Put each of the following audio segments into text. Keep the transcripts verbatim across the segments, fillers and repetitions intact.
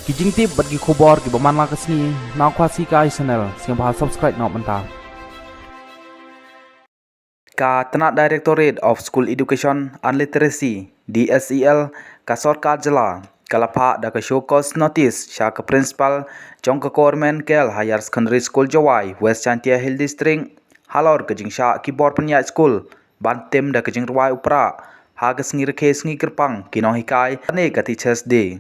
Ki jingtip bad ki khubor kiba man la ka sngi na Khasi Kai Channel, sngewbha subscribe noh mynta. Ka tnat Directorate of School Education and Literacy, D S E L, ka sorkar jylla ka la phah da ka show cause notice sha ka principal jong ka Government Girls Higher Secondary School Jowai, West Jaintia Hills District, halor ka jingshah ki bor pynïaid skul ban tim da ka jingrwai u prah ha ka sngi rakhe sngi kyrpang ki nonghikai ne ka Teachers' Day.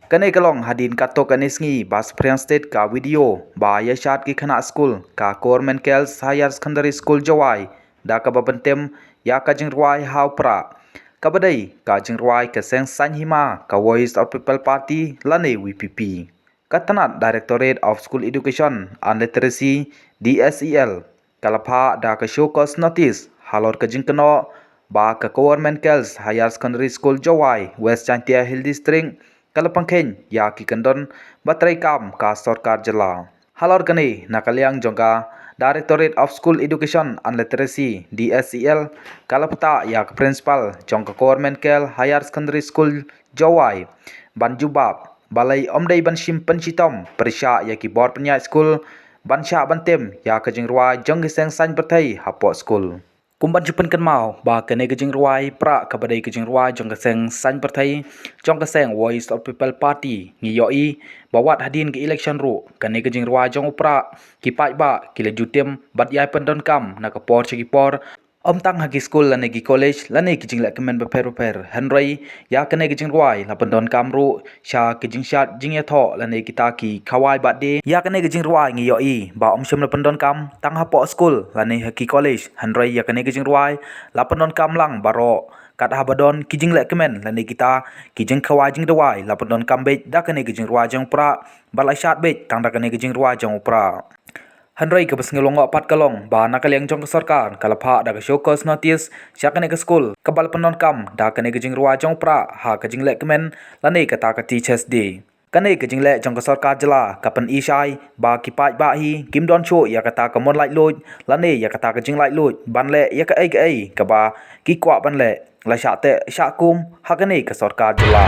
Kane ka long hadien katto katne sngi ba spread stet ka video ba ïa shad ki khynnah skul ka Government Girls Higher Secondary School Jowai da kaba pyntim ïa ka jingrwai ha u prah, kaba dei ka jingrwai ka seng saiñ hima ka Voice of People Party lane V P P. Ka tnat Directorate of School Education and Literacy, D S E L, ka la phah da ka show cause notice halor ka jingkynnoh ba ka Government Girls Higher Secondary School Jowai, West Jaintia Hills District, ka la pynkheiñ ïa ki kyndon ba treikam ka sorkar jylla. Halor kane, na ka liang jong ka Directorate of School Education and Literacy, D S E L, ka la pynthikna ïa ka principal jong ka Government Girls Higher Secondary School Jowai ban jubab, balei ym dei ban shim pynshitom pyrshah ïa ki bor pynïaid skul ban shah ban tim ïa ka jingrwai jong ki seng saiñ pyrthei hapoh skul. Kum ban ju pynkynmaw ba kane ka jingrwai prah kaba dei ka jingrwai jong ka seng saiñ pyrthei jong ka seng Voice of People Party, ngi ïohi ba wat hadien ka election ruh kane ka jingrwai jong u prah ki paidbah ki la ju tim bad ïai pyndonkam na ka por sha ki por, ym tang ha ki skul lane ki college lane ki jingleh kmen bapher bapher, hynrei ïa kane ka jingrwai la pyndonkam ruh sha ki jingshad jingïathoh lane kita ki khawai birthday. Ïa kane ka jingrwai ngi ïohi ba ym shym la pyndonkam tang hapoh skul lane ha ki college, hynrei ïa kane ka jingrwai la pyndonkam lang baroh, kat haba don ki jingleh kmen lane kita ki jingkhawai jingduwai la pyndonkam beit da kane ka jingrwai jong u prah, ba la shad beit tang da kane ka jingrwai jong u prah. Hynrei kaba sngew lyngngoh pat ka long ba na ka liang jong ka sorkar ka la phah da ka show cause notice sha kane ka skul kaba la pyndonkam da kane ka jingrwai jong u prah ha ka jingleh kmen lane kata ka Teachers' Day. Kane ka jingleh jong ka sorkar jylla ka pyni shai ba ki paidbah hi kim don shuh ïa kata ka mon laitluid lane ïa kata ka jinglaitluid ban leh ïa kaei kaei kaba ki kwah ban leh, la shah teh shah kum ha kane ka sorkar jylla.